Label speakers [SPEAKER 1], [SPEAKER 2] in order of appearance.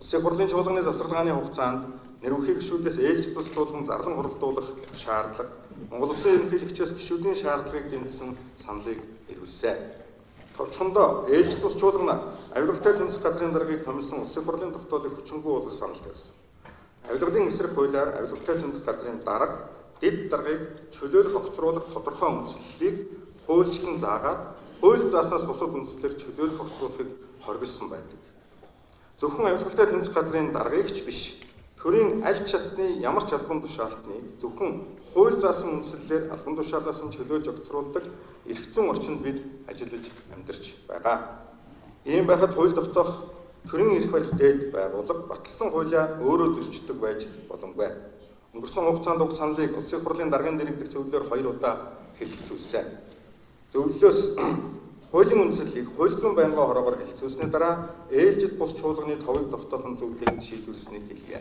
[SPEAKER 1] Улсын хурлын чуулганы завсарлагын хугацаанд нэр бүхий гишүүдээс ээлжит бус чуулган зарлан хуралдуулах шаардлага, Монгол Улсын ерөнхийлөгчөөс гишүүдийн шаардлагыг дэмжсэн саналыг эргүүлсэн. Товчхондоо ээлжит бус чуулганаар авилгатай тэмцэх газрын даргаыг томилсон Улсын хурлын тогтоолыг хүчингүй болгох санал тавьсан. Авилгалын эсрэг хуулиар авилгатай тэмцэх газрын дарга, дэд даргаыг чөлөөлөх, огцруулах тодорхой үндслэлийг хуульчлан заагаад, хууль зааснаас бусад үндслээр чөлөөлөх, огцруулахыг хоригдсон байдаг. Зөвхөн авилгалтай тэмцэх газрын даргаыг ч биш, төрийн аль чатны ямар ч албан тушаалтныг зөвхөн хууль заасан үндслэлээр албан тушаалаас нь чөлөөлж огцруулдаг эрх зүйн орчинд бид ажиллаж амьдарч байгаа. Ийм байхад хууль тогтоох төрийн эрх барих дээд байгууллага баталсан хуулиа өөрөө зөрчдөг байж боломгүй. Өнгөрсөн хугацаанд уг саналыг Улсын хурлын даргын дэргэдэх зөвлөлөөр 2 удаа хэлэлцүүлсэн. Зөвлөлөөс хуулийн үндслэлийг хууль зүйн байнгын хороогоор хэлэлцүүлсэний дараа ээлжит бус чуулганы товыг тогтоох нь зүйтэй гэж шийдвэрлэснийг хэлье.